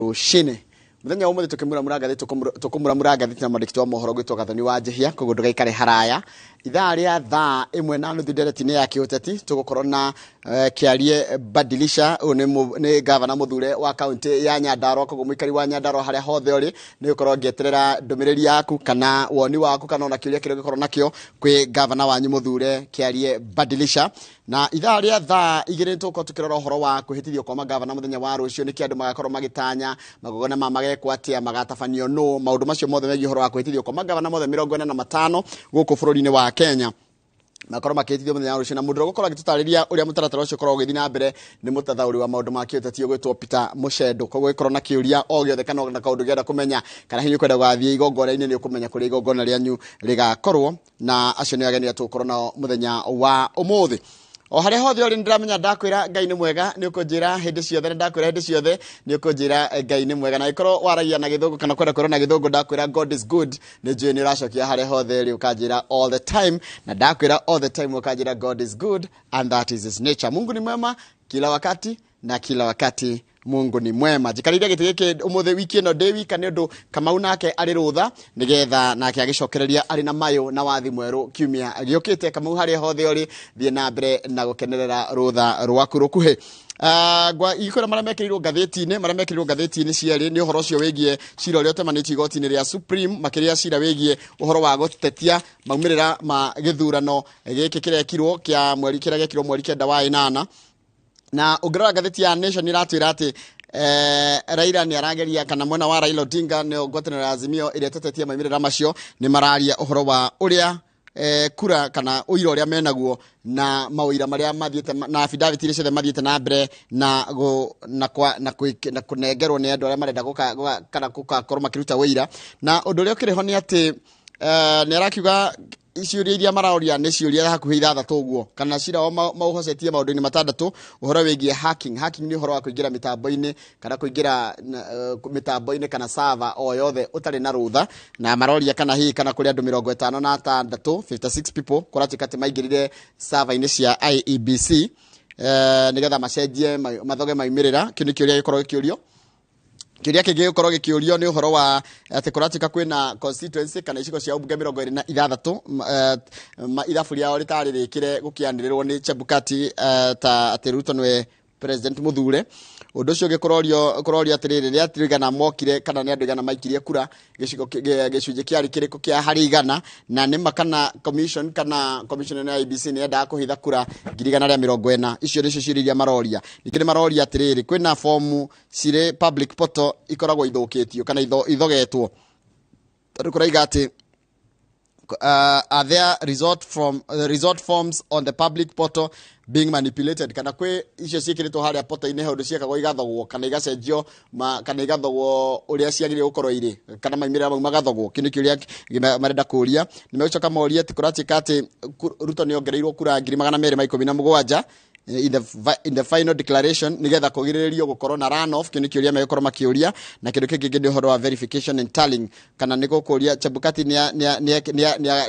Rũcinĩ mũthenya wa ũmũthĩ tũkĩmuramura ngathĩti, tũkũmuramura ngathĩti na mwandĩki wa mohoro gwĩtwo Gathoni wa Njihia. Koguo ndũgaikare haraya. Ithaa rĩa 1:30, ndereti-inĩ ya kĩũteti, tũgũkorwo na Kĩarie Badilisha. Ũyũ nĩ gavana mũthure wa kaunti ya Nyandarua. Koguo mũikari wa Nyandarua harĩa hothe ũrĩ, nĩ ũkorwo ngĩeterera ndũmĩrĩri yaku kana woni waku kana ona kĩũria kĩrĩa ũngĩkorwo nakĩo kwĩ gavana wanyu mũthure Kĩarie Badilisha. Na ithaa rĩa 2:00 tũgũkorwo tũkĩrora ũhoro wa kwĩhĩtithio kwa magavana mũthenya wa rũciũ. Nĩkĩ andũ magakorwo magĩtanya magongona ma magekwo atĩa, magatabanio nũ, maũndũ macio mothe megiĩ ũhoro wa kwĩhĩtithio kwa magavana mothe 45 gũkũ bũrũri-inĩ wa Kenya makorwo makĩhĩtithio mũthenya wa rũciũ. Na mũndũ ũrĩa ũgũkorwo agĩtũtarĩria ũrĩa mũtaratara ũcio ũkoragwo ũgĩthiĩ na mbere nĩ mũtathaũri wa maũndũ ma kĩũteti ũgwĩtwo Peter Mũcendo. Koguo gĩkorwo na kĩũria o gĩothe kana ona kaũndũ ũngĩenda kũmenya, kana hihi ũkwenda gũgathiĩ igongona-inĩ, nĩ ũkũmenya kũrĩa igongona rĩanyu rĩgakorwo. Na acio nĩ ageni arĩa tũgũkorwo nao mũthenya wa ũmũthĩ. O harĩa hothe ũrĩ, nĩndĩramenya ndakwĩra Ngai nĩ mwega nĩ ũkũnjĩra hĩndĩ ciothe, na ndakwĩra hĩndĩ ciothe nĩ ũkũnjĩra Ngai nĩ mwega. Na ĩkorwo waragia na Gĩthũngũ kana kwenda kwĩrwo na Gĩthũngũ, ndakwĩra "God is good", nĩ njũĩ nĩ ũracokia harĩa hothe rĩ ũkanjĩra "all the time", na ndakwĩra "all the time" ũkanjĩra "God is good and that is his nature". Mungu ni mwema kila wakati na kila wakati Mungu ni mwema. Njikarĩire gĩtĩ gĩkĩ ũmũthĩ wiki ĩno ndĩ wika nĩ ũndũ Kamau nake arĩ rũtha, nĩgetha nake agĩcokereria arĩ na mayũ na wathi mwerũ kiumia gĩũkĩte. Kamau, harĩa hothe ũrĩ, thiĩ na mbere na gũkenerera rũtha rwaku rũkuhĩ. Igĩkwĩra marĩa mekĩrĩirwo ngathĩti-inĩ, marĩa mekĩrĩirwo ngathĩti-inĩ cierĩ nĩ ũhoro ũcio wĩgiĩ cira ũrĩa ũtemanĩtio igoti-inĩ rĩa Supreme, makĩria cira wĩgiĩ ũhoro wa gũtetia maumĩrĩra ma gĩthurano gĩkĩ kĩrekirwo kĩa mweri, kĩrĩa gĩekirwo mweri 9 wa 8. Na ũngĩrora ngathĩti ya Nation iratwĩra atĩ Raila nĩ arageria, kana mwena wa Raila Odinga nĩo ngwatanĩro ya Azimio ĩrĩa ĩtetetie maumĩrĩra macio, nĩ mararia ũhoro wa ũrĩa kura kana ũira ũrĩa menaguo na maũira marĩa mathiĩte na affidavit iria ciothe mathiĩte na mbere na gũ, na kwa, na, kwĩ, na kũnengerwo nĩ andũ arĩa marenda kana gũkakorwo makĩruta ũira. Na ũndũ ũrĩa ũkĩrĩ ho nĩ atĩ nĩ arakiuga ciũria iria maraũria nĩ ciũria hakuhĩ ithathatũ ũguo, kana cira wao maũhocetie maũndũ-inĩ matandatũ. Ũhoro wĩgiĩ hacking. Hacking nĩ ũhoro wa kũingĩra mĩtambo-inĩ kana kũingĩra mĩtambo-inĩ kana server o yothe ũtarĩ na rũtha. Na maroria kana hihi kana kũrĩ andũ 56, 56 people, kũratuĩka atĩ maingĩrire server-inĩ cia IEBC nĩgetha macenjie mathoge maumĩrĩra. Kĩu nĩ kĩũria gĩkorwo gĩkĩũrio. Kĩũria kĩngĩ gĩkorwo gĩkĩũrio nĩ ũhoro wa atĩ kũratuĩka kwĩna constituency kana icigo cia ũmbunge 26, ithabu rĩao rĩtarĩ rĩkĩre gũkĩanĩrĩrwo nĩ Chebukati ta atĩ Ruto nĩwe president mũthure. Ũndũ ũcio ũngĩ kũrorio atĩrĩrĩ, nĩ andũ igana mokire kana nĩ andũ igana maikirie kura, gĩcigo gĩcunjĩ kĩarĩ kĩrĩkũ kĩa harĩ igana, na nĩma kana commission kana commission ya IEBC nĩ yendaga kũhitha kura 140,000. Icio nĩcio ciũria iria maroria. Ningĩ nĩ maroria atĩrĩrĩ, kwĩna fomu cirĩ public portal ikoragwo ithũkĩtio kana ithogetwo, tondũ kũraiga atĩ are there result from result forms on the public portal being manipulated, kana kwĩ icio ciĩkĩrĩtwo harĩa portal-inĩ he ũndũ ciekagwo igathogwo kana igacenjio kana igathogwo ũrĩa ciagĩrĩire gũkorwo irĩ, kana maumĩrĩra mau magathogwo. Kĩu nĩ kĩũria marenda kũria. Nĩ megũcoka morie atĩ kũratuĩka atĩ Ruto nĩ ongereirwo kura 217,000 in the final declaration, nigetha kũgirĩrĩrio gũkorwo na runoff. Kĩu nĩ kĩũria megũkorwo makĩũria. Na kĩndũ kĩngĩ nĩ ũhoro wa verification and tallying, kana nĩ gũkũria Chebukati nĩ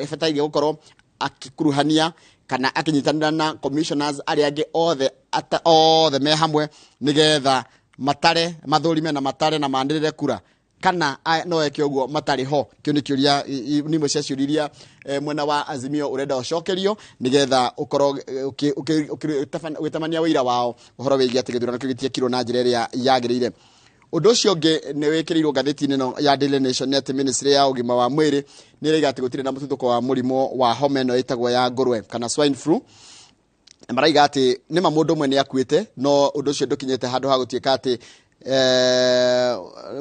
abataire gũkorwo akĩkuruhania kana akĩnyitanĩra na commissioners arĩa angĩ othe othe me hamwe, nigetha matare, mathũrime na matare na manĩrĩre kura, kana no eke ũguo matarĩ ho. Kĩu nĩ kĩũria, nĩ imwe cia ciũria iria mwena wa Azimio ũrenda ũcokerio, nĩgetha ũkorwo ũgĩtabania ũira wao ũhoro wĩgiĩ atĩ gĩthurano kĩu gĩtiekirwo na njĩra ĩrĩa yagĩrĩire. Ũndũ ũcio ũngĩ nĩ wĩkĩrĩirwo ngathĩti-inĩ ĩno ya Daily Nation nĩ atĩ ministry ya ũgima wa mwĩrĩ nĩ ĩraiga atĩ gũtirĩ na mũtuthũko wa mũrimũ wa homa ĩno ĩtagwo ya ngũrwe kana swine flu. Na maraiga atĩ nĩma mũndũ ũmwe nĩ akuĩte, no ũndũ ũcio ndũkinyĩte handũ ha gũtuĩka atĩ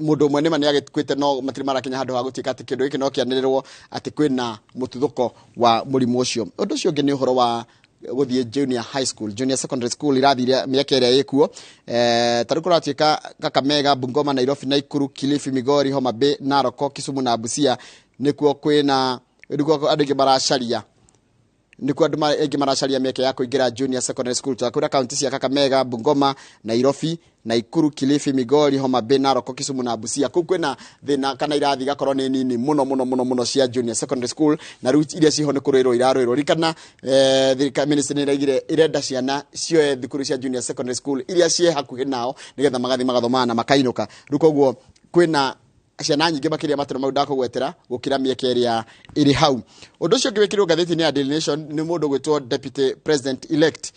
mũndũ ũmwe nĩma nĩ agĩkuĩte, no matirĩ marakinya handũ ha gũtuĩka atĩ kĩndũ gĩkĩ no kĩanĩrĩrwo atĩ kwĩna mũtuthũko wa mũrimũ ũcio. Ũndũ ũcio ũngĩ nĩ ũhoro wa gũthiĩ junior high school, junior secondary school, irathi iria mĩaka ĩrĩa ĩkuo. Ta rĩu kũratuĩka Kakamega, Bungoma, Nairobi, Nakuru, Kilifi, Migori, Homa Bay, Narok, Kisumu na Busia nĩkuo kwĩna, nĩkuo andũ aingĩ maracaria. Nĩkuo andũ aingĩ maracaria mĩeke ya kũingĩra junior secondary school. Twakwĩra kaunti cia Kakamega, Bungoma, Nairobi, Naikuru, Kilifi, Migori, Homa Bay, Narok, Kisumu na Busia. Kũu kwĩna thĩna kana irathi igakorwo nĩ nini mũno mũno mũno mũno cia junior secondary school, na rĩu iria ciho nĩ kũrũĩrwo irarũĩrwo. Ririkana thirikari ministry nĩ ĩraigire ĩrenda ciana cioe thukuru cia junior secondary school iria ciĩ hakuhĩ nao nĩgetha magathiĩ magathomaga na makainũka. Rĩu koguo kwĩna ciana nyingĩ makĩria matũra mau ndakũgwetera gũkĩra mĩeke ĩrĩa ĩrĩ hau. Ũndũ ũcio ũngĩ wĩkĩrwo ngathĩti-inĩ ya Daily Nation nĩ mũndũ gwĩtwo deputy president elect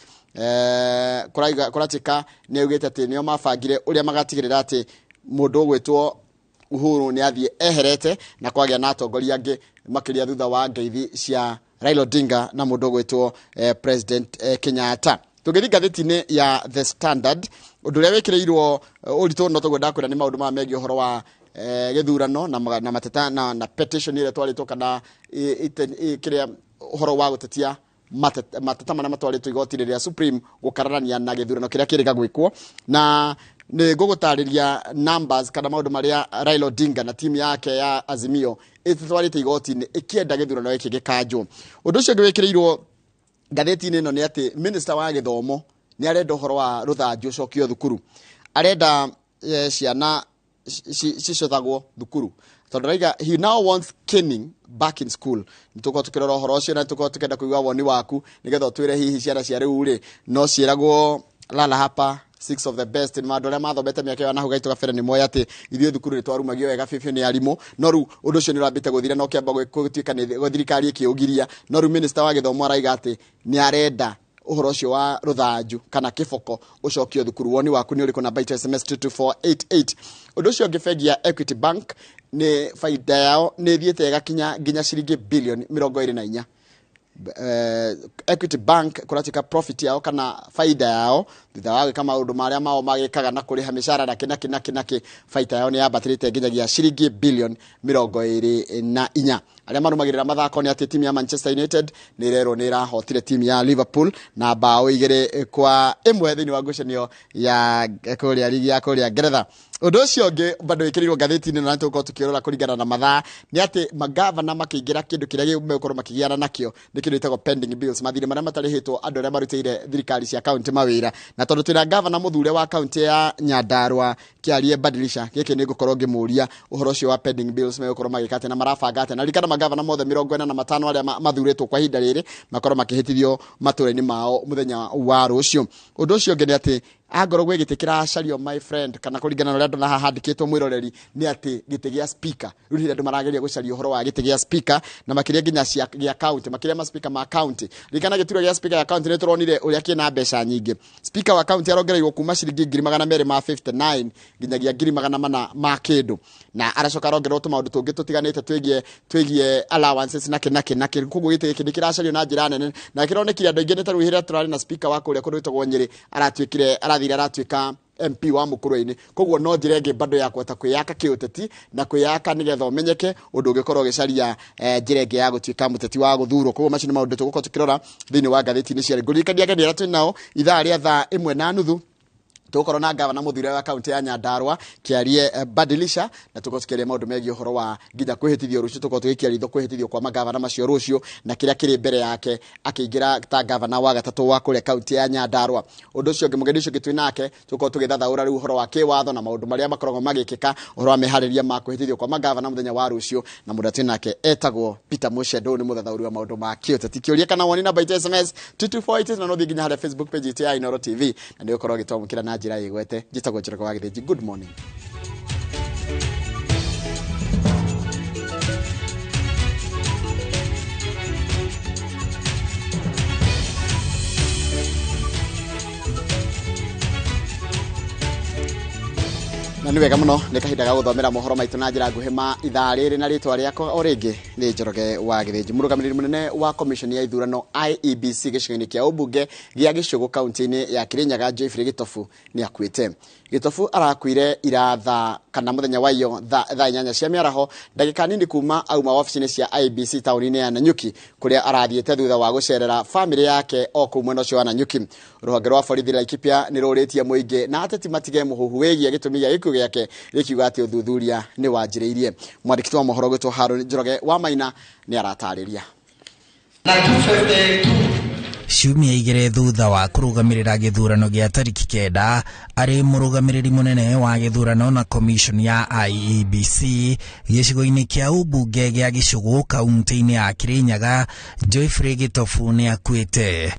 kũratuĩka nĩ augĩte atĩ nĩo mabangire ũrĩa magatigĩrĩra atĩ mũndũ ũgwĩtwo Uhuru nĩ athiĩ eherete na kwagĩa na atongoria angĩ, makĩria thutha wa ngeithi cia Raila Odinga na mũndũ ũgwĩtwo President Kenyatta. Tũngĩthiĩ ngathĩti-inĩ ya The Standard, ũndũ ũrĩa wĩkĩrĩirwo ũritũ no toguo ndakwĩra nĩ maũndũ maya megiĩ ũhoro wa gĩthurano na mateta na petition ĩrĩa twarĩtwo kana kĩrĩa ũhoro wa gũtetia mateta marĩa matwarĩtwo igoti-inĩ rĩa Supreme gũkararania na gĩthurano kĩrĩa kĩrĩga gwĩkwo. Na nĩ ngũgũtarĩria numbers kana maũndũ marĩa Raila Odinga na timu yake ya Azimio ĩtwarĩte igoti-inĩ ĩkĩenda gĩthurano gĩkĩ gĩkanjwo. Ũndũ ũcio ũngĩ wĩkĩrĩirwo ngathĩti-inĩ ĩno nĩ atĩ minister wa gĩthomo nĩ arenda ũhoro wa rũthanju ũcokio thukuru. Arenda ciana cicothagwo thukuru tondũ arauga he now wants caning back in school. Nĩ tũkorwo tũkĩrora ũhoro ũcio na tũkorwo tũkĩenda kũigua woni waku nĩgetha ũtwĩre hihi ciana cia rĩu rĩ no ciĩragwo lala hapa six of the best. Nĩ andũ arĩa mathomete mĩaka ĩyo na hau gaitũ gabere nĩ moĩ atĩ ithuĩ thukuru nĩ twarumagio wega biũ nĩ arimũ, no rĩu ũndũ ũcio nĩ ũrambĩte gũthira na ũkĩamba gũtuĩka nĩ thirikari ĩkĩũgiria. No rĩu minister wa gĩthomo araiga atĩ nĩ arenda ũhoro ũcio wa rũthanju kana kĩboko ũcokio thukuru. Woni waku nĩ ũrĩkũ? Namba itũ SMS 22488. Ũndũ ũcio ũngĩ, bengi ya Equity Bank nĩ baida yao nĩ ĩthiĩte ĩgakinya nginya ciringi bilioni 24. Equity Bank kũratuĩka profit yao kana faida yao thutha wa gwĩka maũndũ marĩa mao magĩkaga na kũrĩha mĩcara nakĩ nakĩ nakĩ nakĩ, baita yao nĩ yambatĩrĩte nginyagia ciringi bilioni 24. Arĩa marũmagĩrĩra mathako nĩ atĩ timu ya Manchester United nĩ ĩrerwo nĩ ĩrahotire timu ya Liverpool na mbaũ 2-1 thĩinĩ wa ngucanio ya kũrĩa ligi ya kũrĩa Ngeretha. Ũndũ ũcio ũngĩ bado wĩkĩrĩirwo ngathĩti-inĩ na tũgũkorwo tũkĩrora kũringana na mathaa nĩ atĩ magavana makĩingĩra kĩndũ kĩrĩa megũkorwo makĩgiana nakĩo nĩ kĩndũ gĩtagwo pending bills, mathirĩ marĩa matarĩhĩtwo andũ arĩa marutĩire thirikari cia kaunti mawĩra. Na tondũ twĩna gavana mũthure wa kaunti ya Nyandarua Kĩarie Badilisha, gĩkĩ nĩ ngũkorwo ngĩmũria ũhoro ũcio wa pending bills megũkorwo magĩka atĩa na marabanga atĩa. Na ririkana magavana mothe 45 arĩa mathurĩtwo kwa ihinda rĩrĩ makorwo makĩhĩtithio matũra-inĩ mao mũthenya wa rũciũ. Ũndũ ũcio ũngĩ nĩ atĩ angorwo gwĩ gĩtĩ kĩracario, my friend, kana kũringana na ũrĩa ndona haha handĩkĩtwo mwĩroreri nĩ atĩ gĩtĩ gĩa speaker. Rĩu hĩndĩ andũ marageria gũcaria ũhoro wa gĩtĩ gĩa speaker na makĩria nginya cia gĩa county, makĩria ma speaker ma county. Ririkana gĩturwa gĩa speaker ya county nĩ tũronire ũrĩa kĩna mbeca nyingĩ. Speaker wa county arongereirwo kuma ciringi 259,000 nginyagia 400,000 ma kĩndũ, na aracoka arongererwo tũmaũndũ tũngĩ tũtiganĩte twĩgiĩ allowances nakĩ nakĩ nakĩ. Koguo gĩtĩ gĩkĩ nĩ kĩracario na njĩra nene na kĩronekire andũ aingĩ nĩ ta rĩu hĩrĩa tũrarĩ na speaker wa kũrĩa kũndũ gwĩtagwo Nyĩrĩ aratuĩkire arathire aratuĩka MP wa Mũkũrwe-inĩ. Koguo no njĩra ĩngĩ bado ya kũhota kwĩyaka kĩũteti na kwĩyaka nĩgetha ũmenyeke ũndũ ũngĩkorwo ũgĩcaria njĩra ĩngĩ ya gũtuĩka mũteti wa gũthurwo. Koguo macio nĩ maũndũ tũgũkorwo tũkĩrora thĩinĩ wa ngathĩti-inĩ cia rĩu. Ngũririkania ageni arĩa twĩ nao ithaa rĩa thaa 1:30 tũgũkorwo na gavana mũthure wa kaunti ya Nyandarua Kĩarie Badilisha, na tũgũkorwo tũkĩaria maũndũ megiĩ ũhoro wa nginya kwĩhĩtithio rũciũ. Tũgũkorwo tũgĩikia ritho kwĩhĩtithio kwa magavana macio rũciũ na kĩrĩa kĩrĩ mbere yake akĩingĩra ta gavana wa gatatũ wa kũrĩa kaunti ya Nyandarua. Ũndũ ũcio ũngĩ, mũgeni ũcio ũngĩ twĩ nake tũgũkorwo tũgĩthathaũra rĩu ũhoro wa kĩwatho na maũndũ marĩa makoragwo magĩkĩka ũhoro wa meharĩria ma kwĩhĩtithio kwa magavana mũthenya wa rũciũ, na mũndũ twĩ nake etagwo Peter Mushendo, nĩ mũthathaũri wa maũndũ ma kĩũteti. Kĩũria kana woni namba itũ SMS 22488 na no ũthiĩ nginya harĩa Facebook page itũ ya Inooro TV na nĩ ũgũkorwo ũgĩtwamũkĩra na njĩra ĩgwete. Njĩtagwo Njoroge wa Gĩthĩnji. Good morning. Na nĩ wega mũno, nĩ kahinda ga gũthomera mohoro maitũ na njĩra nguhĩ ma ithaa rĩrĩ, na rĩtwa rĩakwa o rĩngĩ nĩ Njoroge wa Gĩthĩnji. Mũrũgamĩrĩri mũnene wa commission ya ithurano IEBC gĩcigo-inĩ kĩa ũmbunge gĩa Gĩcũgũ kaunti-inĩ ya Kĩrĩnyaga Geoffrey Gĩtobu nĩ akuĩte. Gĩtobu arakuire ira thaa kana mũthenya wa iyo thaa 8 cia mĩaraho, ndagĩka nini kuma auma wabici-inĩ cia IEBC taũni-inĩ ya Nanyuki kũrĩa arathiĩte thutha wa gũcerera bamĩrĩ yake o kũu mwena ũcio wa Nanyuki. Rũhonge rwa borithi Laikipia nĩ rũrĩtie mũingĩ na ateti matige mũhuhu wĩgiĩ gĩtũmi gĩa gĩkuũ gĩake, rĩkiuga atĩ ũthuthuria nĩ wanjĩrĩirie. Mwandĩki wa mohoro gwĩtwo Haron Njoroge wa Maina nĩ aratarĩria. Na 252. Ciumia igĩrĩ thutha wa kũrũgamĩrĩra gĩthurano gĩa tariki 9 arĩ mũrũgamĩrĩri mũnene wa gĩthurano na commission ya IEBC gĩcigo-inĩ kĩa ũmbunge gĩa Gĩcũgũ kaunti-inĩ ya Kirinyaga, Geoffrey Gĩtobu nĩ akuĩte.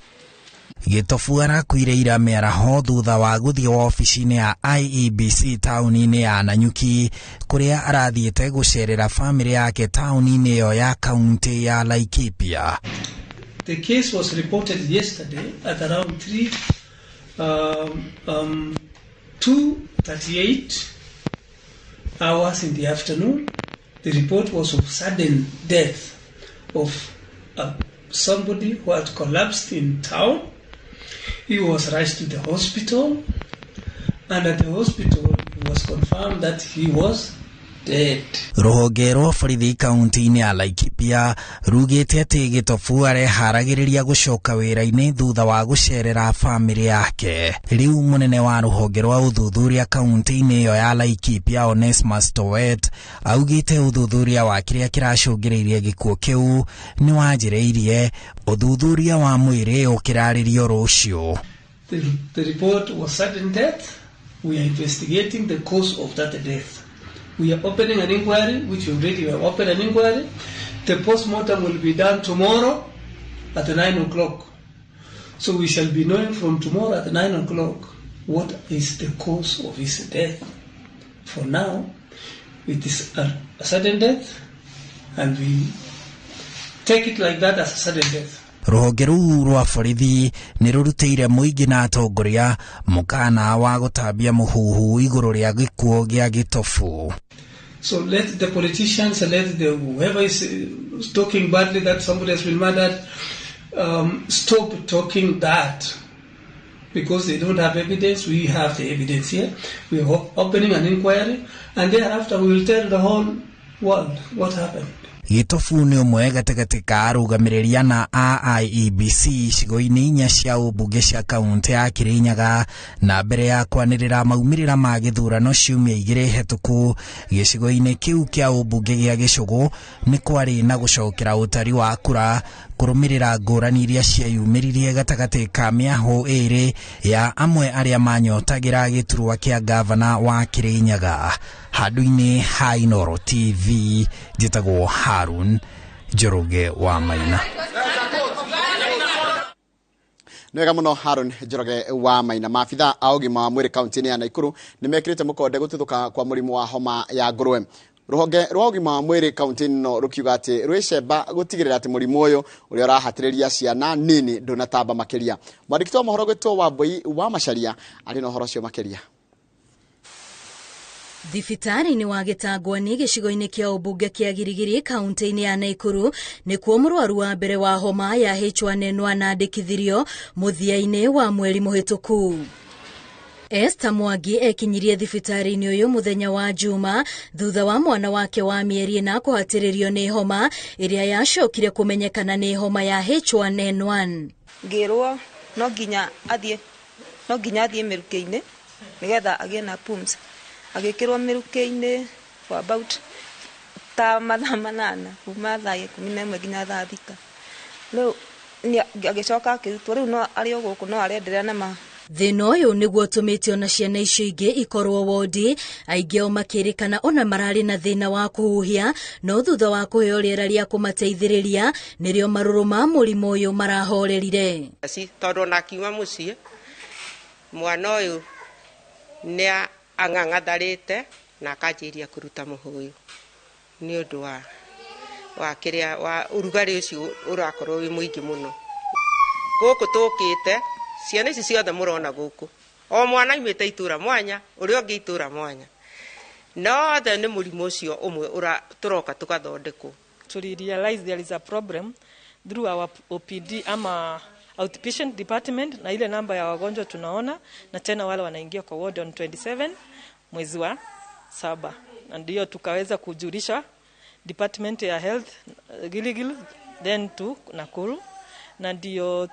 Gĩtobu arakuire ira mĩaraho thutha wa gũthiĩ wabici-inĩ ya IEBC taũni-inĩ ya Nanyuki kũrĩa arathiĩte gũcerera bamĩrĩ yake taũni-inĩ ĩyo ya kaunti ya Laikipia. The case was reported yesterday at around 2:38 hours in the afternoon. The report was of sudden death of somebody who had collapsed in town. He was rushed to the hospital, and at the hospital it was confirmed that he was dead. Rũhonge rwa borithi kaunti-inĩ ya Laikipia rugĩte atĩ Gĩtobu areharagĩrĩria gũcoka wĩra-inĩ thutha wa gũcerera bamĩrĩ yake. Rĩu mũnene wa rũhonge rwa ũthuthuria kaunti-inĩ ĩyo ya Laikipia Onesmus Towet augĩte ũthuthuria wa kĩrĩa kĩracũngĩrĩirie gĩkuũ kĩu nĩ wanjĩrĩirie, ũthuthuria wa mwĩrĩ ũkĩrarĩrio rũciũ. The report was sudden death. We are investigating the cause of that death. We are opening an inquiry, which already we have opened an inquiry. The postmortem will be done tomorrow at 9 o'clock. So we shall be knowing from tomorrow at 9 o'clock what is the cause of his death. For now, it is a sudden death, and we take it like that as a sudden death. Rũhonge rũu rwa borithi nĩ rũrutĩire mũingĩ na atongoria mũkana wa gũtambia mũhuhu igũrũ rĩa gĩkuũ gĩa Gĩtobu. So let the politicians, let the whoever is talking badly that somebody has been murdered, stop talking that, because they don't have evidence. We have the evidence here. We are opening an inquiry, and thereafter we will tell the whole world what happened. Gĩtobu nĩ ũmwe gatagatĩ ka arũgamĩrĩri ana a IEBC icigo-inĩ inya cia ũmbunge cia kaunti ya Kirinyaga, na mbere ya kwanĩrĩra maumĩrĩra ma gĩthurano ciumia igĩrĩ hetũku gĩcigo-inĩ kĩu kĩa ũmbunge gĩa Gĩcũgũ nĩ kwarĩ na gũcokera ũtari wa kura kũrũmĩrĩra ngũrani iria cieyumĩririe gatagatĩ ka mĩahũ ĩrĩ ya amwe arĩa manyotagĩra gĩturwa kĩa gavana wa Kirinyaga. Handũ-inĩ ha Inooro TV njĩtagwo Harun Njoroge wa Maina. Nĩ wega mũno Harun Njoroge wa Maina. Maabitha a ũgima wa mwĩrĩ kaunti-inĩ ya Nakuru nĩ mekĩrĩte mũkonde gũtuthũka kwa mũrimũ wa homa ya ngũrwe. Rũhonge rwa ũgima wa mwĩrĩ kaunti-inĩ ĩno rũkiuga atĩ rwĩcemba gũtigĩrĩra atĩ mũrimũ ũyũ ũrĩa ũrahatĩrĩria ciana nini ndũnatamba makĩria. Mwandĩki wa mohoro gwĩtwo Wambui wa Macharia arĩ na ũhoro ũcio makĩria. Thibitarĩ-inĩ wa Gĩtangwani gĩcigo-inĩ kĩa ũmbunge kĩa Girigiri kaunti-inĩ ya Nakuru nĩkuo mũrwaru wa mbere wa homa ya H1N1 andĩkithirio mũthia-inĩ wa mweri mũhĩtũku. Esther Mwangi ekinyirie thibitarĩ-inĩ ũyũ mũthenya wa Juma thutha wa mwana wake wa mĩeri ĩna kũhatĩrĩrio nĩ homa ĩrĩa yacokire kũmenyekana nĩ homa ya H1N1. Ngĩrwo no nginya athiĩ mĩrukĩ-inĩ nĩgetha agĩe na pumps. Agĩkĩrwo mĩrukĩ-inĩ for about ta mathaa 8 kuma thaa 11 nginya thaa 6. Rĩu agĩcoka akĩrutwo, rĩu no arĩ o gũkũ no arenderea na Thĩna ũyũ nĩguo ũtũmĩte ona ciana icio ingĩ ikorwo wodi, aingĩ ao makĩrĩkana ona mararĩ na thĩna wa kũhuhia, no thutha wa kũheo rĩera rĩa kũmateithĩrĩria nĩrĩo marũrũ ma mũrimũ ũyũ marahorerire. Tondũ ona akiuma mũciĩ mwana ũyũ nĩ ang'ang'atharĩte na akanjĩria kũruta mũhũyũ nĩ ũndũ wa kĩrĩa wa ũrugarĩ ũcio ũrakorwo wĩ mũingĩ mũno. Gũkũ tũkĩte ciana ici ciothe mũrona gũkũ, o mwana aumĩte itũra mwanya, ũrĩa ũngĩ itũra mwanya, no othe nĩ mũrimũ ũcio ũmwe tũroka tũgathondekwo. To realize there is a problem through our OPD ama outpatient department, na ile namba ya wagonjwa tunaona, na tena wale wanaingia kwa ward on 27 mwezi wa 7, na ndio tukaweza kujulisha department ya health Gilgil then to Nakuru, na ndio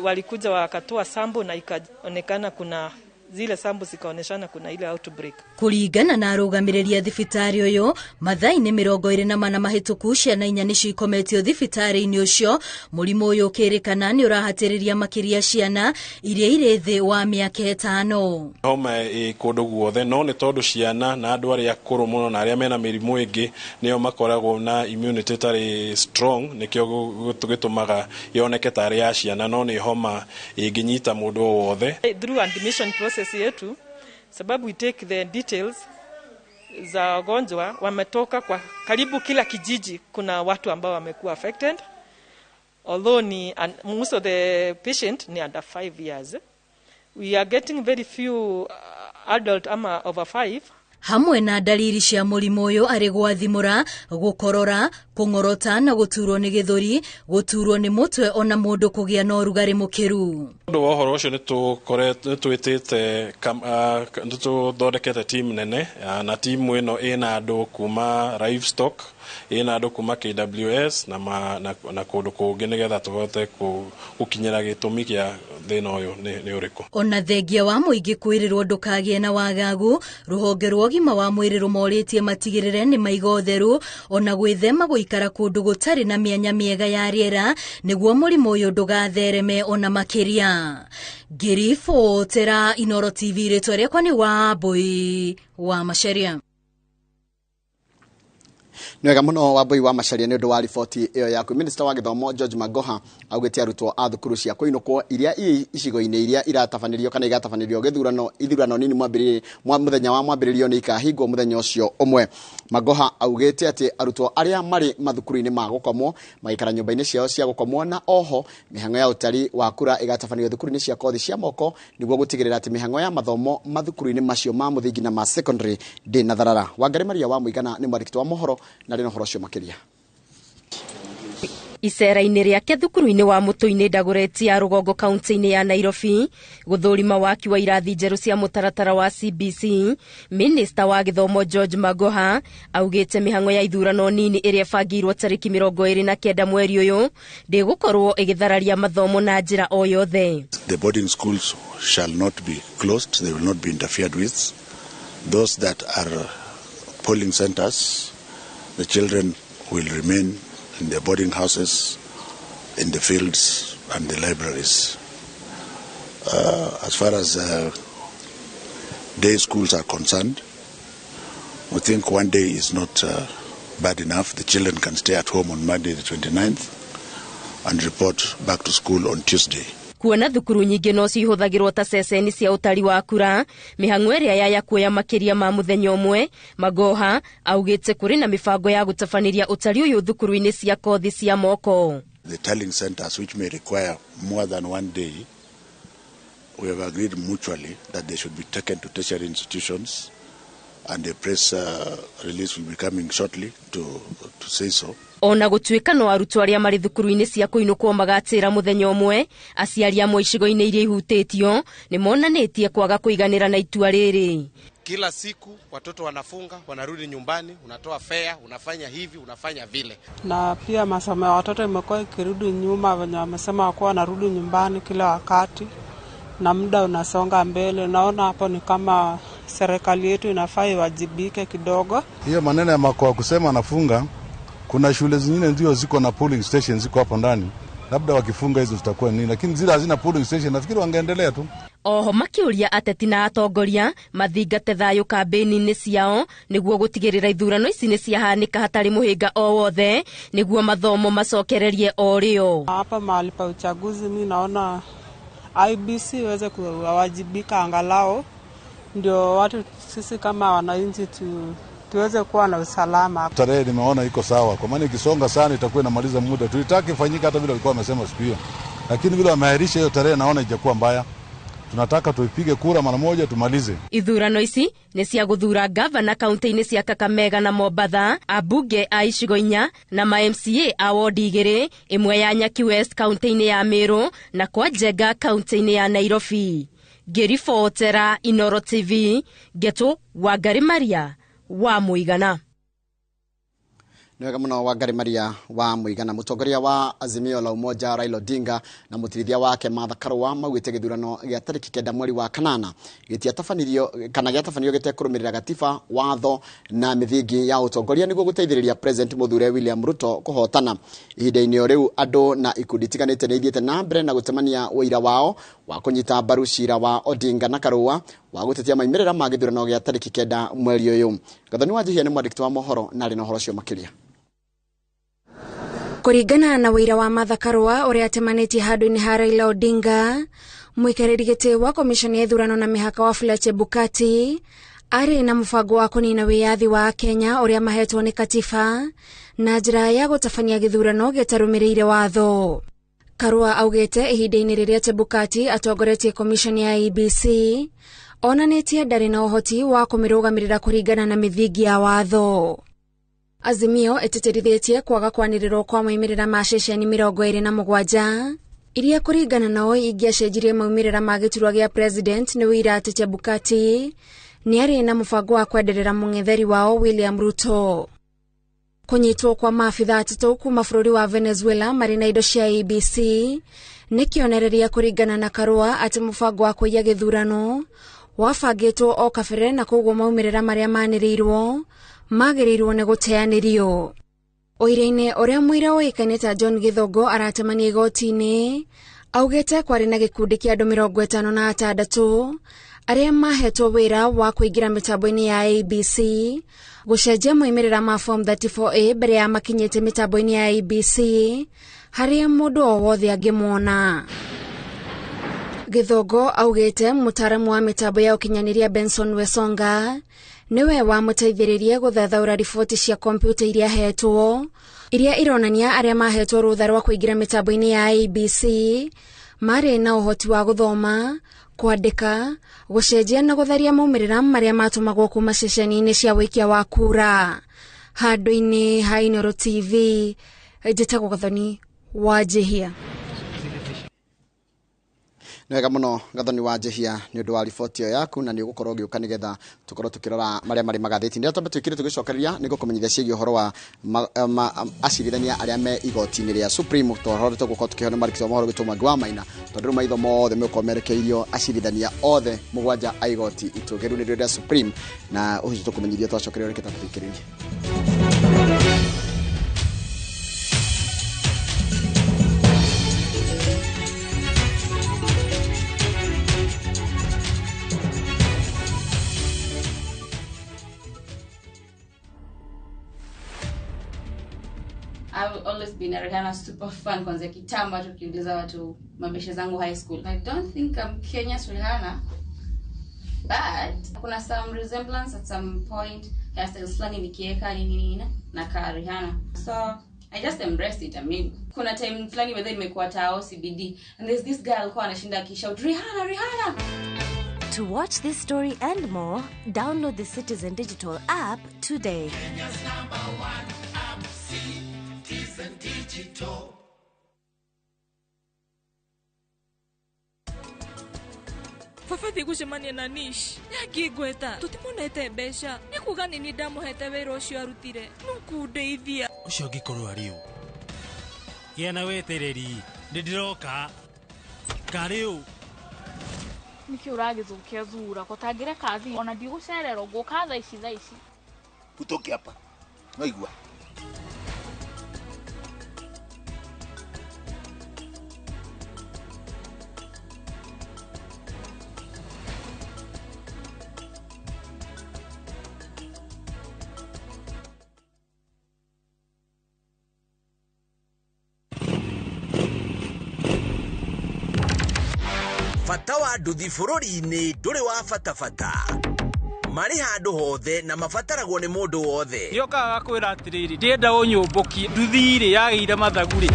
walikuja wakatoa sample na ikaonekana kuna zile samples zikaoneshana kuna ile outbreak. Kũringana na arũgamĩrĩri a thibitarĩ ũyũ, mathaa-inĩ 24 mahĩtũku ciana 4 nĩcio ikometio thibitarĩ-inĩ ũcio. Mũrimũ ũyũ ũkĩrĩkana nĩ ũrahatĩrĩria makĩria ciana iria irĩ thĩ wa mĩaka 5. Homa ĩ kũndũ guothe, no nĩ tondũ ciana na andũ arĩa akũrũ mũno na arĩa mena mĩrimũ ĩngĩ nĩo makoragwo na immunity ĩtarĩ strong, nĩkĩo gĩtũmaga yoneke tarĩ ya ciana, no nĩ homa ĩngĩnyita mũndũ o wothe. Through admission process yetu, sababu we take the details za wagonjwa wametoka kwa karibu kila kijiji, kuna watu ambao wamekuwa affected, although ni most of the patient ni under 5 years. We are getting very few adult ama over 5. Hamwe na dalili cia mũrimũ ũyũ arĩ gwathimũra, gũkorora, kũng'orota na gũturwo nĩ gĩthũri, gũturwo nĩ mũtwe ona mũndũ kũgĩa na ũrugarĩ mũkĩru. Ũndũ wa ũhoro ũcio nĩtwĩtĩte, nĩtũthondekete team nene, na timu ĩno ĩna andũ kuma livestock, ĩna andũ kuma KWS na kũndũ kũngĩ, nĩgetha tũhote gũkinyĩra gĩtũmi kĩa thĩna ũyũ nĩ ũrĩkũ. Ona thengia wa mũingĩ kwĩrĩrwo ndũkagĩe na wagagu, rũhonge rwa ũgima wa mwĩrĩ rũmorĩtie matigĩrĩre nĩ maiga ũtheru ona gwĩthema gũikara kũndũ gũtarĩ na mĩanya mĩega ya rĩera nĩguo mũrimũ ũyũ ndũgathereme ona makĩria. Ngĩribotera Inooro TV, rĩtwa rĩakwa nĩ Wambui wa Macharia. Nĩ wega mũno Wambui wa Macharia nĩ ũndũ wa riboti ĩyo yaku. Minister wa gĩthomo George Magoha augĩte arutwo a thukuru cia kũinũkwo iria ii icigo-inĩ iria iratabanĩrio kana igatabanĩrio gĩthurano ithurano nini mũthenya wa mwambĩrĩrio nĩ ikahingwo mũthenya ũcio ũmwe. Magoha augĩte atĩ arutwo arĩa marĩ mathukuru-inĩ ma gũkomwo magĩikara nyũmba-inĩ ciao cia gũkomwo, na oho mĩhang'o ya ũtari wa kura ĩgatabanĩrio thukuru-inĩ cia kothi cia moko nĩguo gũtigĩrĩra atĩ mĩhang'o ya mathomo mathukuru-inĩ macio ma mũthingi na ma secondary ndĩ na tharara. Wangari Maria wa Mũigana nĩ mwandĩki wa mohoro na rĩ na ũhoro ũcio makĩria. Icera-inĩ rĩake thukuru-inĩ wa Mũtũinĩ Dagoretti ya Rũgongo kaunti-inĩ ya Nairobi gũthũrima waki wa irathi njerũ cia mũtaratara wa CBC, Minista wa gĩthomo George Magoha augĩte mĩhang'o ya ithurano nini ĩrĩa ĩbangĩirwo tarĩki 29 mweri ũyũ ndĩgũkorwo ĩgĩthararia mathomo na njĩra o yothe. The boarding schools shall not be closed, they will not be interfered with. Those that are polling centers, the children will remain in their boarding houses, in the fields and the libraries. As far as day schools are concerned, we think one day is not bad enough. The children can stay at home on Monday the 29th and report back to school on Tuesday. Kuona thukuru nyingĩ no cihũthagĩrwo ta ceceni cia ũtari wa kura, mĩhang'o ĩrĩa ya kuoya makĩria ma mũthenya ũmwe, Magoha augĩte kũrĩ na mĩbango ya gũtabanĩria ũtari ũyũ thukuru-inĩ cia kothi cia moko. The tallying centers, which may require more than one day, we have agreed mutually that they should be taken to tertiary institutions, and a press release will be coming shortly to say so. Ona gũtuĩka no arutwo arĩa marĩ thukuru-inĩ cia kũinũkwo magatĩra mũthenya ũmwe, aciari amwe icigo-inĩ iria ihutĩtio nĩ monanĩtie kwaga kũiganĩra na itua rĩrĩ. Kila siku watoto wanafunga, wanarudi nyumbani, unatoa fare, unafanya hivi, unafanya vile. Na pia masomo ya watoto imekuwa ikirudi nyuma, wenye wamesema wakuwa wanarudi nyumbani kila wakati na muda unasonga mbele. Naona hapo ni kama serikali yetu inafaa iwajibike kidogo. Hiyo maneno ya makoa kusema anafunga, kuna shule zingine ndio ziko na polling station ziko hapo ndani, labda wakifunga hizo zitakuwa nini, lakini zile hazina polling station nafikiri wangeendelea tu. Oho makiuria ateti na atongoria mathingate thayũ kambĩni-inĩ ciao nĩguo gũtigĩrĩra ithurano ici nĩ ciahanĩka hatarĩ mũhĩnga o wothe nĩguo mathomo macokererie o rĩo. Hapa mahali pa uchaguzi mimi naona IBC iweze kuwajibika angalau ndio watu sisi kama wananchi tuweze kuwa na usalama. Tarehe nimeona iko sawa, kwa maana ikisonga sana itakuwa inamaliza muda. Tulitaka ifanyike hata vile walikuwa wamesema siku hiyo, lakini vile wameahirisha hiyo tarehe naona ijakuwa mbaya. Tunataka tuipige kura mara moja tumalize. Ithurano ici nĩ cia gũthura gavana kaunti-inĩ cia Kakamega na Mombatha, ambunge a icigo 4 na ma MCA a wodi 2, ĩmwe ya Nyaki West kaunti-inĩ ya Meru na kwa Njenga kaunti-inĩ ya Nairobi. Ngĩribotera Inooro TV, Ngetu Wangari Maria wa Mũigana. Nĩ wega mũno Wangari Maria wa Mũigana. Mũtongoria wa Azimio la Umoja Raila Odinga na mũtirithia wake Martha Karua maugĩte gĩthurano gĩa tarĩki 9 mweri wa kanana gĩtiatabanirio kana gĩatabanio gĩtekũrũmĩrĩra gatiba, watho na mĩthingi ya ũtongoria nĩguo gũteithĩrĩria President Mũthure William Ruto kũhotana. Ihinda-inĩ o rĩu andũ na ikundi itiganĩte nĩ ithiĩte na mbere na gũtemania ũira wao wa kũnyita mbaru cira wa Odinga na Karua wa gũtetia maumĩrĩra ma gĩthurano gĩa tarĩki 9 mweri ũyũ. Gathoni wa Njihia nĩ mwandĩki wa mohoro na arĩ na ũhoro ũcio makĩria. Kũringana na wĩira wa Martha Karua ũrĩa atemanĩtie handũ-inĩ ha Raila Odinga, mũikarĩri gĩtĩ wa komishoni ya ithurano na mĩhaka Wafula Chebukati arĩ na mũbango wa kũnina wĩyathi wa Kenya ũrĩa mahetwo nĩ katiba na njĩra ya gũtabania gĩthurano gĩtarũmĩrĩire watho. Karua augĩte ihinda-inĩ rĩrĩa Chebukati atongoretie komishoni ya IEBC onanĩtie ndarĩ na ũhoti wa kũmĩrũgamĩrĩra kũringana na mĩthingi ya watho. Azimio ĩtĩtĩrithĩtie kwaga kwanĩrĩrwo kwa maumĩrĩra ma ceceni 27 iria kũringana nao ingĩacenjirie maumĩrĩra ma gĩturwa gĩa president nĩ wĩira atĩ Chebukati nĩ arĩ na mũbango wa kwenderera mũng'etheri wao William Ruto. Kũnyitwo kwa maabitha 3 kuma bũrũri wa Venezuela marĩ na indo cia IEBC nĩ kĩonereria kũringana na Karua atĩ mũbango wa kũiya gĩthurano wabangĩtwo o kabere na koguo maumĩrĩra marĩa manĩrĩirwo magĩrĩirwo nĩ gũteanĩrio. Ũira-inĩ ũrĩa mũira ũĩkaine ta John Gĩthongo aratemania igoti-inĩ augĩte kwarĩ na gĩkundi kĩa andũ 56 arĩa mahetwo wĩra wa kũingĩra mĩtambo-inĩ ya IEBC gũcenjia moimĩrĩra ma form 34A mbere ya makinyĩte mĩtambo-inĩ ya IEBC harĩa mũndũ o wothe angĩmona. Gĩthongo augĩte mũtaaramu wa mĩtambo ya ũkinyanĩria Benson Wesonga nĩwe wamũteithĩrĩrie gũthathaũra riboti cia kompiuta iria ahetwo iria ironania arĩa mahetwo rũtha rwa kũingĩra mĩtambo-inĩ ya IEBC marĩ na ũhoti wa gũthoma, kwandĩka, gũcenjia na gũtharia maumĩrĩra marĩa matũmagwo kuma ceceni-inĩ cia wĩikia wa kura. Handũ-inĩ ha Inooro TV, njĩtagwo Gathoni wa Njihia. Nĩ wega mũno Gathoni wa Njihia nĩ ũndũ wa riboti ĩyo yaku na nĩ ũgũkorwo ũgĩũka nĩgetha tũkorwo tũkĩrora marĩa marĩ magathĩti-inĩ. Twambe twĩkire tũgĩcokereria nĩ gũkũmenyithia ciĩgiĩ ũhoro wa acirithania arĩa me igoti-inĩ rĩa Supreme tũhoro tũgũkorwo tũkĩheo nĩ marĩki wa mohoro gwĩtwo Mwangi wa Maina tondũ rĩu maitho mothe megũkorwo merekeirio acirithania othe 7 a igoti itũgĩru nĩ rĩa Supreme na ũcio tũkũmenyithia twacokereria reke tũthikĩrĩrie. I've always been a Rihanna super fan kwanzia kitambo, hata ukiuliza watu mabeshe zangu high school. I don't think I'm Kenya's Rihanna, but kuna some resemblance at some point, hairstyles fulani nikieka nini nini na ka Rihanna. So I just embraced it. I mean, kuna time fulani whether imekuwa tao CBD and there's this girl alikuwa anashinda akishout Rihanna Rihanna. To watch this story and more, download the Citizen Digital app today. Kenya's #1 app, Citizen Digital. Baba thiĩ gũcemania na Nish nĩangĩngweta tũtimonete mbeca nĩ kuga nĩ niĩ ndamũhete wĩra ũcio arutire nũkũndeithia ũcio ũngĩkorwo arĩ ũ gĩa na wetereri nĩ ndĩroka karĩ ũ nĩkĩ ũragĩthũkia thura kũtangĩreka thiĩ ona ndigũcererwo ngũka thaa ici thaa ici utoke hapa waigua. Bata wa nduthi bũrũri-inĩ ndũrĩ wa bata marĩ handũ hothe na mabataragwo nĩ mũndũ wothe. Nĩokaga gakwĩra atĩrĩrĩ ndĩrenda ũnyũmbũkie nduthi rĩ yagĩire mathagu rĩ.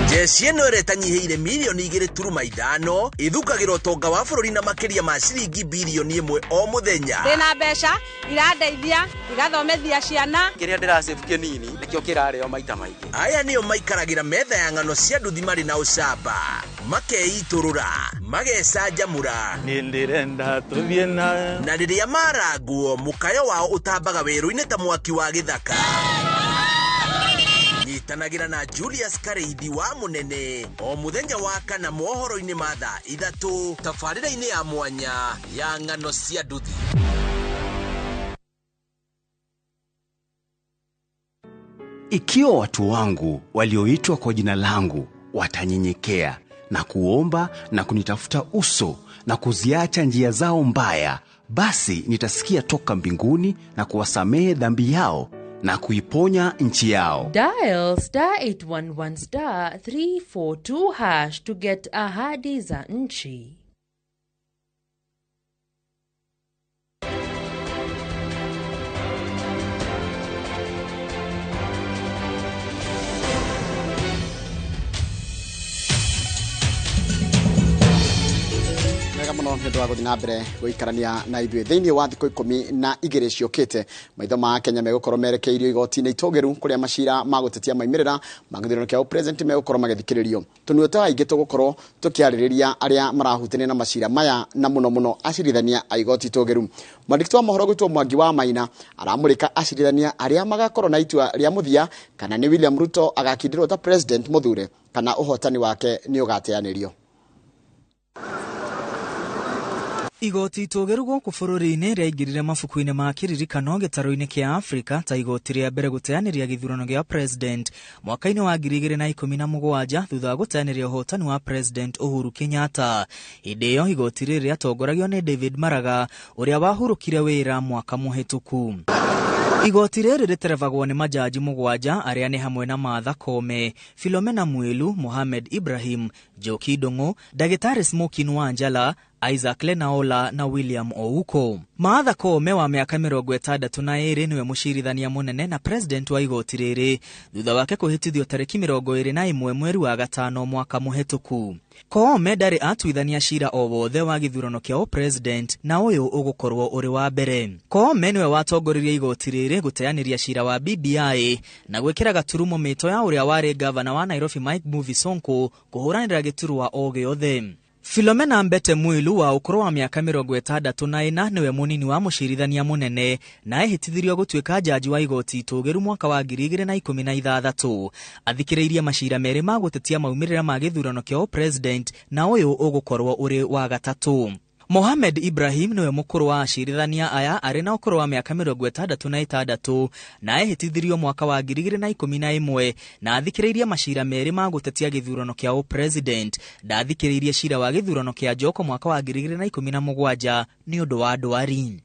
Jeshi ĩno ĩrĩa ĩtanyihĩire mirioni 2.5 ĩthukagĩra ũtonga wa bũrũri na makĩria ma ciringi birioni 1 o mũthenya. Ndĩna mbeca irandeithia igathomithia ciana. Kĩrĩa ndĩracĩbu kĩnini nĩkĩo kĩrarĩo maita maingĩ. Aya nĩo maikaragĩra metha ya ng'ano cia nduthi marĩ na ũcamba makeitũrũra magecanjamũra nĩndĩrenda tũthiĩ na na rĩrĩa marangwo mũkayo wao ũtambaga werũ-inĩ ta mwaki wa gĩthaka. Nyitanagĩra na Julius Kareithi wa Mũnene o mũthenya wa kana mohoro-inĩ ma thaa 3 tabarĩra-inĩ ya mwanya ya ng'ano cia nduthi. Ikiwa watu wangu walioitwa kwa jina langu watanyenyekea na kuomba na kunitafuta uso na kuziacha njia zao mbaya, basi nitasikia toka mbinguni na kuwasamehe dhambi yao na kuiponya nchi yao. Dial star 811 star 342 hash to get ahadi za nchi. Wega muno nĩ ũndũ wa gũthiĩ na mbere gũikarania na ithuĩ thĩinĩ wa thikũ 12 ciũkĩte. Maitho ma Kenya megũkorwo merekeirio igoti-inĩ itũgĩru kũrĩa macira ma gũtetia maimĩrĩra ma gĩthurano kĩa ũpresident megũkorwo magĩthikĩrĩrio. Tũnua twa aingĩ tũgũkorwo tũkĩarĩrĩria arĩa marahutania na macira maya na mũno mũno acirithania a igoti itũgĩru. Mwandĩki wa mohoro gwĩtwo Mwangi wa Maina aramũrĩka acirithania arĩa magakorwo na itua rĩa mũthia kana nĩ William Ruto agakindĩrwo ta president mũthure kana ũhotani wake nĩ ũgateanĩrio. Igoti itũgĩru gũkũ bũrũri-inĩ rĩaingĩrire mabuku-inĩ ma kĩririkano gĩtarũ-inĩ kĩa Afrika ta igoti rĩa mbere gũteanĩria gĩthurano gĩa president mwaka-inĩ wa 2017 thutha wa gũteanĩria ũhotani wa president Uhuru Kenyatta. Hĩndĩ ĩyo igoti rĩrĩ rĩatongoragio nĩ David Maraga ũrĩa wahurũkire wĩra mwaka mũhĩtũku. Igoti rĩrĩ rĩterebagwo nĩ majaji 7 arĩa nĩ hamwe na Martha Koome, Philomena Mwilu, Mohamed Ibrahim, Njoki Ndung'u, Ndagĩtarĩ Smokin Wanjala, Isaac Lenaola na William Ouko. Martha Koome wa mĩaka 62 nĩwe mũcirithania mũnene na president wa igoti rĩrĩ thutha wake kũhĩtithio tarĩki 21 mweri wa 5 mwaka mũhĩtũku. Koome ndarĩ atuithania cira o wothe wa gĩthurano kĩa ũpresident na ũyũ ũgũkorwo ũrĩ wa mbere. Koome nĩwe watongoririe igoti rĩrĩ gũteanĩria cira wa BBI na gwĩkĩra gaturumo mĩto ya ũrĩa warĩ gavana wa Nairobi Mike Mbuvi Sonko kũhũranĩra gĩturwa o gĩothe. Philomena Mbete Mwilu wa ũkũrũ wa mĩaka 64 nĩwe mũnini wa mũcirithania mũnene na ehĩtithirio gũtuĩka jaji wa igoti itũgĩru mwaka wa 2016. Athikĩrĩirie macira merĩ ma gũtetia maumĩrĩra ma gĩthurano kĩa ũpresident na ũyũ ũgũkorwo ũrĩ wa gatatũ. Mohamed Ibrahim nĩwe mũkũrũ wa acirithania aya arĩ na ũkũrũ wa mĩaka 66 na ehĩtithirio mwaka wa 2011 na athikĩrĩirie macira merĩ ma gũtetia gĩthurano kĩa ũpresident. Ndathikĩrĩirie cira wa gĩthurano kĩa Joko mwaka wa 2017 nĩ ũndũ wa ndwari.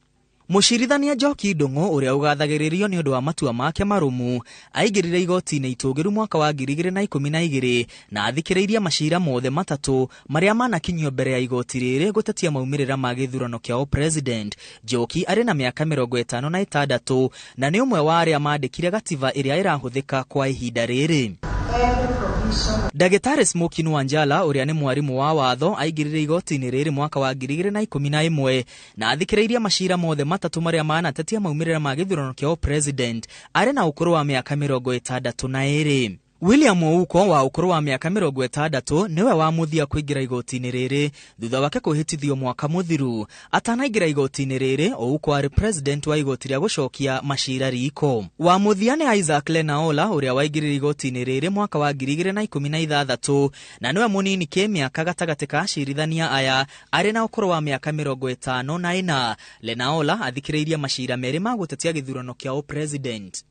Mũcirithania Njoki Ndung'u ũrĩa ũgathagĩrĩrio nĩ ũndũ wa matua make marũmu aingĩrire igoti-inĩ itũgĩru mwaka wa 2012 na athikĩrĩirie macira mothe matatũ marĩa manakinyio mbere ya igoti rĩrĩ gũtetia maumĩrĩra ma gĩthurano kĩa ũpresident. Njoki arĩ na mĩaka 56 na nĩ ũmwe wa arĩa mandĩkire gatiba ĩrĩa ĩrahũthĩka kwa ihinda rĩrĩ. Ndagĩtarĩ Smokin Wanjala ũrĩa nĩ mwarimũ wa watho aingĩrire igoti-inĩ rĩrĩ mwaka wa 2011 na athikĩrĩirie macira mothe matatũ marĩa manatetia maumĩrĩra ma gĩthurano kĩa ũpresident arĩ na ũkũrũ wa mĩaka 62. William Ouko wa ũkũrũ wa mĩaka 60 nĩwe wa mũthia kũingĩra igoti-inĩ rĩrĩ thutha wake kũhĩtithio mwaka mũthiru. Atanaingĩra igoti-inĩ rĩrĩ, Ouko arĩ president wa igoti rĩa gũcokia macira riko. Wa mũthia nĩ Isaac Lenaola ũrĩa waingĩrire igoti-inĩ rĩrĩ mwaka wa 2016 na nĩwe mũnini kĩmĩaka gatagatĩ ka acirithania aya arĩ na ũkũrũ wa mĩaka 54. Lenaola athikĩrĩirie macira merĩ ma gũtetia gĩthurano kĩa ũpresident.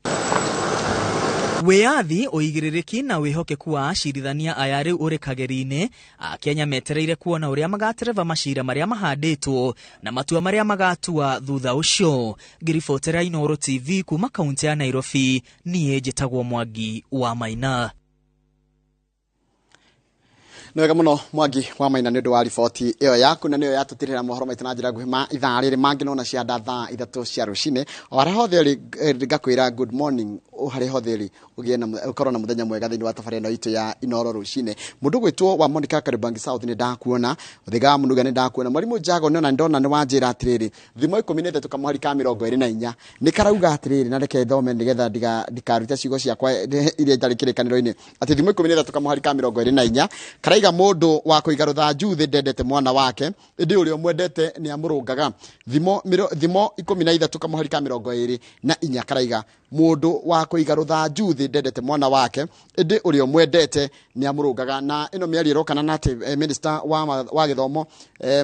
Wĩyathi, ũigĩrĩrĩki na wĩhokeku wa acirithania aya rĩu ũrĩ kageri-inĩ. Akenya metereire kuona ũrĩa magatereba macira marĩa mahandĩtwo na matua marĩa magatua thutha ũcio. Ngĩribotera Inooro TV kuma kaunti ya Nairobi, niĩ njĩtagwo Mwangi wa Maina. Nĩ wega mũno Mwangi wa Maina nĩ ũndũ wa riboti ĩyo yaku na nĩyo yatũtirĩra mohoro maitũ na njĩra nguhĩ ma ithaa rĩrĩ mangĩ nona cia thaa 3 cia rũcinĩ. O harĩa hothe ũrĩ ngakwĩra good morning, o harĩa hothe ũrĩ ũgĩe na ũkorwo na mũthenya mwega thĩinĩ wa tabarĩra ĩno itũ ya Inooro rũcinĩ. Mũndũ gwĩtwo wa Monica Kariobangi South nĩ ndakuona, Ũthiga wa Mũnuga nĩ ndakuona, Mwarimũ Jago nĩ ona ndona nĩ wanjĩra atĩrĩrĩ, thimo 13 kamũhari ka 24 nĩ karauga atĩrĩrĩ, na reke thome nĩgetha ndikarute ciugo ciakwa iria itarĩ kĩrĩkanĩro-inĩ, atĩ thimo 13 kamũhari ka 24 karaiga mũndũ wa kũiga rũthanju thĩ ndendete mwana wake, ĩndĩ ũrĩa ũmwendete nĩ amũrũngaga. Thimo 13 kamũhari ka 24 karaiga mũndũ wa Kũiga rũthanju thĩ ndendete mwana wake, ĩndĩ ũrĩa ũmwendete nĩ amũrũngaga. Na ĩno mĩario ĩrokana na atĩ minister wa gĩthomo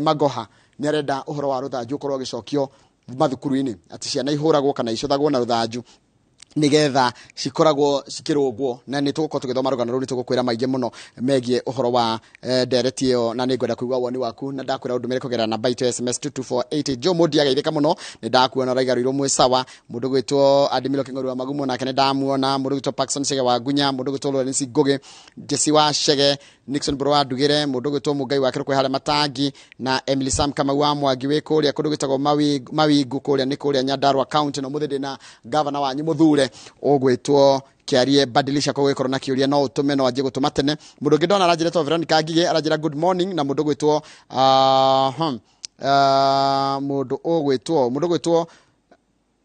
Magoha nĩ arenda ũhoro wa rũthanju ũkorwo ũgĩcokio mathukuru-inĩ, atĩ ciana ihũragwo kana icũthagwo na rũthanju nigetha cikoragwo cikĩrũngwo. Na nĩ tũgũkorwo tũgĩthoma rũgano rũu, nĩ tũgũkwĩra maingĩ mũno megiĩ ũhoro wa ndereti ĩyo, na nĩ ngwenda kũigua woni waku, na ndakwĩra ũndũmĩre kũgerera namba itũ ya SMS 22480. Joe Mũndi ageithĩka mũno, nĩ ndakuona raiga rũirũ mwĩ sawa. Mũndũ gwĩtwo Adimilo Kĩng'oru wa Magumo nake nĩ ndamuona. Mũndũ gwĩtwo Paxson Chege wa Ngunya, mũndũ gwĩtwo Lawrence Ngũgĩ, Jesse wa Chege, Nixon Mbũrũ wa Ndugĩre, mũndũ gwĩtwo Mũngai wa Kĩrũkwe harĩa Matangi, na Emily Sam Kamau wa Mwangi wĩ kũrĩa kũndũ gwĩtagwo Mawingu, kũrĩa nĩ kũrĩa Nyandarua County. Na ũmũthĩ ndĩna gavana wanyu mũthure ũgwĩtwo Kĩarie Badilisha. Koguo gĩkorwo na kĩũria no ũtũme, no anjie gũtũma tene. Mũndũ ũngĩ ndona aranjĩra Veronica Ngigĩ, aranjĩra good morning. Na mũndũ ũgwĩtwo mũndũ ũgwĩtwo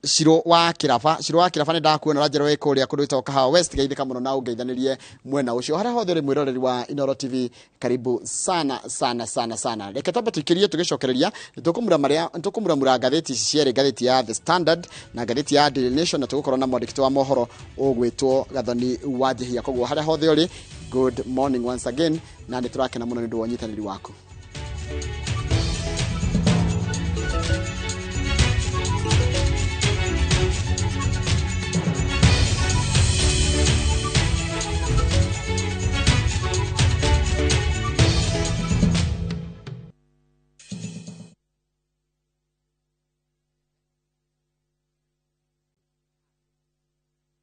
Ciro wa Kiraba, Ciro wa Kiraba, nĩ ndakuona, ũranjĩra wĩ kũrĩa kũndũ gwĩtagwo Kahawa West. Geithĩka mũno na ũngeithanĩrie mwena ũcio harĩa hothe ũrĩ. Mwĩroreri wa Inooro TV, karibu sana sana sana sana. Reke twambe tũikĩrie, tũgĩcokereria nĩ tũkũmura marĩa nĩ tũkũmuramura ngathĩti ici cierĩ, ngathĩti ya The Standard na ngathĩti ya Daily Nation, na tũgũkorwo na mwandĩki wa mohoro ũgwĩtwo Gathoni wa Njihia. Koguo harĩa hothe ũrĩ, good morning once again, na nĩ tũrakena mũno nĩ ũndũ wa ũnyitanĩri waku.